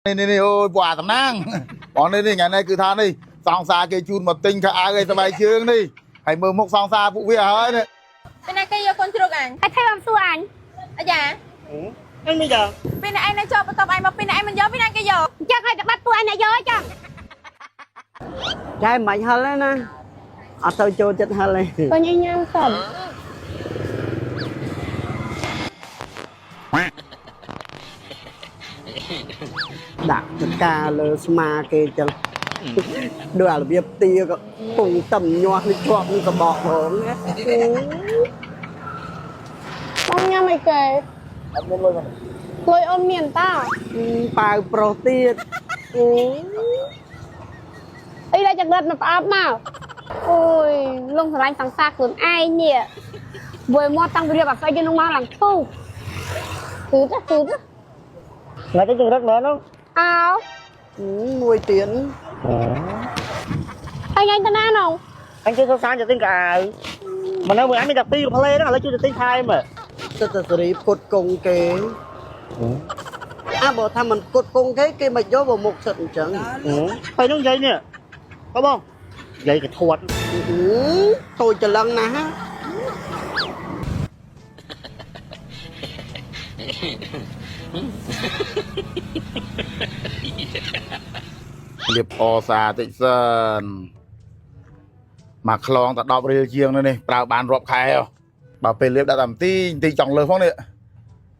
នេះនេះនេះអូយពួកអាតំណាងបងនេះនេះថ្ងៃនេះគឺថានេះសង្សារគេជូនមកទិញខោអាវឲ្យស្បែកជើងនេះហើយមើលមុខសង្សារពួកវាហើយនេះ ពេលណាគេយកកូនជ្រូកអញ ហើយធ្វើអំសួរអញ អាយ៉ា អញមិនដឹង ពេលណាឯងនៅជាប់បន្ទប់ឯងមកពេលណាឯងមិនយកពេលណាគេយក អញ្ចឹងឲ្យតែបាត់ពួកអញអ្នកយកអញ្ចឹង ចែមិនហិលទេណាអត់ទៅចូលចិត្តហិលទេ បើញញ៉ាំសិន ដាក់ចកាលើស្មាគេចឹងដូចអារបៀបទាក៏ពងតំញាស់នេះជាប់នឹងសបកផងណា បងញ៉ាំអីគេ អត់មានលុយមក លុយអូនមានតា ប៉ាវប្រុសទៀត អីដល់ចង្រិតមកផ្អប់មកអូយលងស្រឡាញ់សង្សារខ្លួនឯងនេះវយមកតាំងពីរៀបអាស្អីគេនឹងមកឡើងធូបគឺទៅគឺទៅ ថ្ងៃទៅចង្រិតមែនហ្នឹង អោ មួយទៀត ហើយញ៉ាំទៅណានង អញគេសរសើរទៅទិញកៅអៅមិននៅមួយអញមានតែពីរផ្លេហ្នឹងឥឡូវជួយទៅទិញថែម ទឹកតែសេរីផ្គត់គង់គេអាបើថាមិនផ្គត់គង់គេគេមិនយកបើមុខសិតអញ្ចឹង ហើយហ្នឹងនិយាយនេះបងនិយាយកធាត់ តូចច្រឡឹងណាស់ លៀបអសាតិចសិនមកខ្លងតែ10រៀលជាងនេះប្រើបានរាប់ខែបើពេលលៀបដាក់តែបន្តិចបន្តិចចង់លើសផងនេះ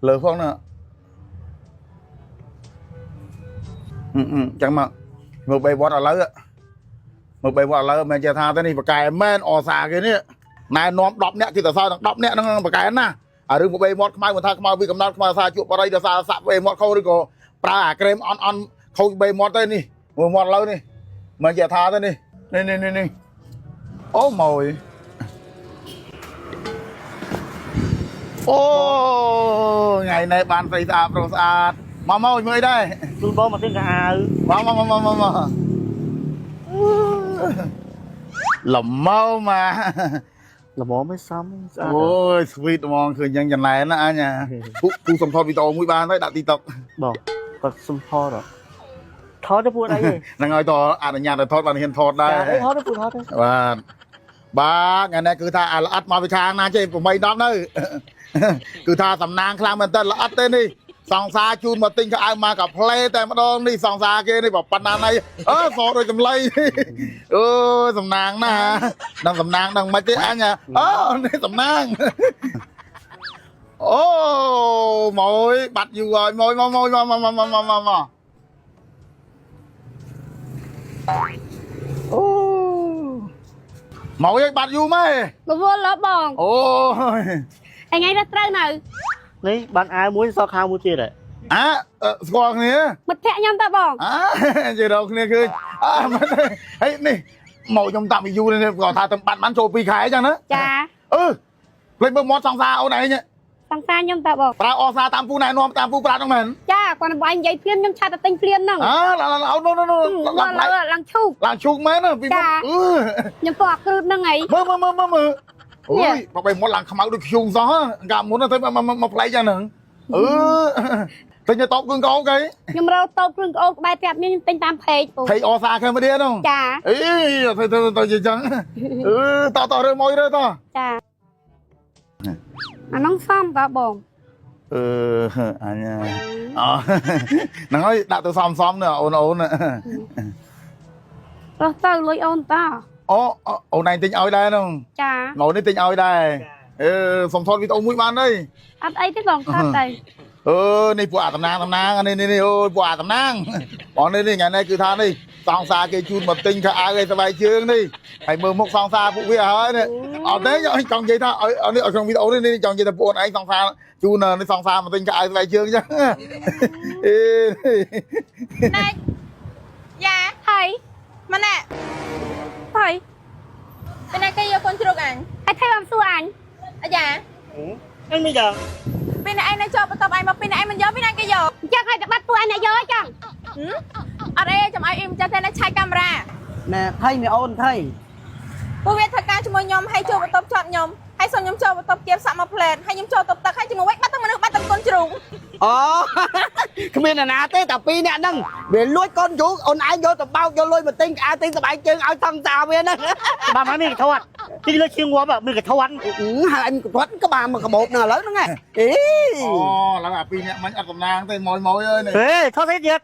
លើសផងណាអឺអឺចឹងមកមើលបីវត្តឥឡូវមើលបីវត្តឥឡូវមិនចេះថាទេនេះបកែមែនអសាគេនេះណែនាំ10នាក់គេទៅសើទាំង10នាក់ហ្នឹងបកែណាអារឿងបីមាត់ខ្មៅមិនថាខ្មៅពីកំណត់ខ្មៅសាជក់បរិយទៅសាសាក់បីមាត់ខុសឬក៏ប្រើអាក្រែមអន់អន់ខូចបីមាត់ទៅនេះមើលមាត់ឥឡូវនេះមិនចេះថាទេនេះនេះនេះនេះអូម៉យអូថ្ងៃនេះបានស្រីស្អាតប្រុសស្អាតមកមកមើលអីដែរ ជូនបងមកទិញកៅអៅ មកមកមកមកមកលមមក ល្មមមិនសមស្អាត អូយ sweet ហ្មងឃើញយ៉ាងចំណែនណាអញពូពូសុំថតវីដេអូមួយបានហើយដាក់ TikTok បងគាត់សុំថតថតទៅពួតអី ហ្នឹងហើយតអនុញ្ញាតឲ្យថតបានហ៊ានថតដែរ ថតទៅពួតថតទៅ បាទបាទថ្ងៃនេះគឺថាអាល្អិតមកពីខាងណាចេះ8 10នៅគឺថាសំណាងខ្លាំងមែនតើល្អិតទេនេះសង្សារជូនមកទិញខោអាវមកកាផ្លេតែម្ដងនេះសង្សារគេនេះប៉ុណ្ណាណៃអឺសដូចកម្លៃអូសំណាងណាស់ដឹងសំណាងដឹងមិនទេអញអូនេះសំណាងអូម៉យបាត់យូរហើយម៉យមកម៉យមកមកមកមកមកអូមកឯងបាត់យូរម៉េ រវល់លើបង អូយ ហើយថ្ងៃនេះត្រូវនៅ នេះបានអាវមួយសល់ខោមួយទៀតហ៎ អាស្គាល់គ្នា មិត្តភក្តិខ្ញុំតើបង អានិយាយរកគ្នាឃើញអាមិនទេហេនេះមកខ្ញុំតាក់ពីយូរនេះគាត់ថាទៅបាត់បានចូល2ខែអញ្ចឹងណា ចា អឺភ្លេចមើលមាត់សង្សារអូនឯង សង្សារខ្ញុំតើបង ប្រើអសាតាមពូណែនាំតាមពូប្រាប់ហ្នឹងមែន ចាគាត់បងឯងនិយាយភ្លាមខ្ញុំឆាតទៅទិញភ្លាមហ្នឹង អើឡើងឡើងអូននោះនោះឡើង ឡើងឡើងឈូក ឡើងឈូកមែនពីមុនអឺ ខ្ញុំពណ៌អាគ្រូតហ្នឹងអី មើលមើលមើលមើលមើលអូយបបៃមាត់ឡើងខ្មៅដូចខ្យងសោះកាលមុនទៅមកប្លែកចឹងហ្នឹងអឺទិញទៅតបគ្រឿងកោគេ ខ្ញុំរកតូបគ្រឿងក្អូនក្បែរផ្ទះមានខ្ញុំទិញតាមពេកពូ ថៃអសាខេមរៀហ្នឹង ចា អីទៅទៅទៅចឹងអឺតតរើមួយរើត ចាអានោះសមតើបង អឺអញអូហ្នឹងហើយដាក់ទៅសំសំនេះអូនអូន រស់ទៅលុយអូនតើ អូអូនឯងទិញឲ្យដែរហ្នឹង ចា អូននេះទិញឲ្យដែរអឺសុំថតវីដេអូមួយបានទេ អត់អីទេបងថតទៅ អឺនេះពួកអាតំណាងតំណាងនេះនេះអូយពួកអាតំណាងបងនេះនេះថ្ងៃនេះគឺថានេះសង្សារគេជូនមកទិញខោអាវឲ្យស្បែកជើងនេះហើយមើលមុខសង្សារពួកវាហើយនេះអត់ទេចង់និយាយថាឲ្យនេះឲ្យក្នុងវីដេអូនេះចង់និយាយថាពួកអូនឯងសង្សារជូននេះសង្សារមកទិញខោអាវស្បែកជើងចឹងអេ ណែយ៉ា ហើយ ម៉ណែ ហើយ ពេលណាគេយកកូនជ្រូកអញ ហើយធ្វើអំសួរអញ អាយ៉ា អញមិនដឹង ពេលណាឯងនៅជាប់បន្ទប់ឯងមកពេលណាឯងមិនយកពេលណាគេយក អញ្ចឹងឲ្យតែបាត់ពួកអញអ្នកយកអញ្ចឹង អត់អីចាំឲ្យអ៊ីមចាស់តែនៅឆែកកាមេរ៉ា ណែថៃមីអូនថៃ ពួកវាធ្វើការជាមួយខ្ញុំហើយជួបបន្ទប់ជាប់ខ្ញុំ ហើយសុំខ្ញុំចូលបន្ទប់គៀបសាក់មកផ្លែតហើយខ្ញុំចូលបន្ទប់ទឹកហើយជាមួយវិញបាត់ទាំងមនុស្សបាត់ទាំងកូនជ្រូក អូ គ្មានអ្នកណាទេតែពីរអ្នកហ្នឹងវាលួចកូនជ្រូកអូនឯងយកទៅបោកយកលុយមកទិញខោអាវទិញស្បែកជើងឲ្យសង្សារវាហ្នឹង បាទមកមានកធាត់ទីលើឈៀងងាប់មានកធាត់ ហើយអញគាត់ក្បាលមកកាបូបហ្នឹងឥឡូវហ្នឹងហ៎អេ អូឥឡូវអាពីរអ្នកមិញអត់តំណាងទេម៉យម៉យអើយនេះ ហេថតស្អីទៀត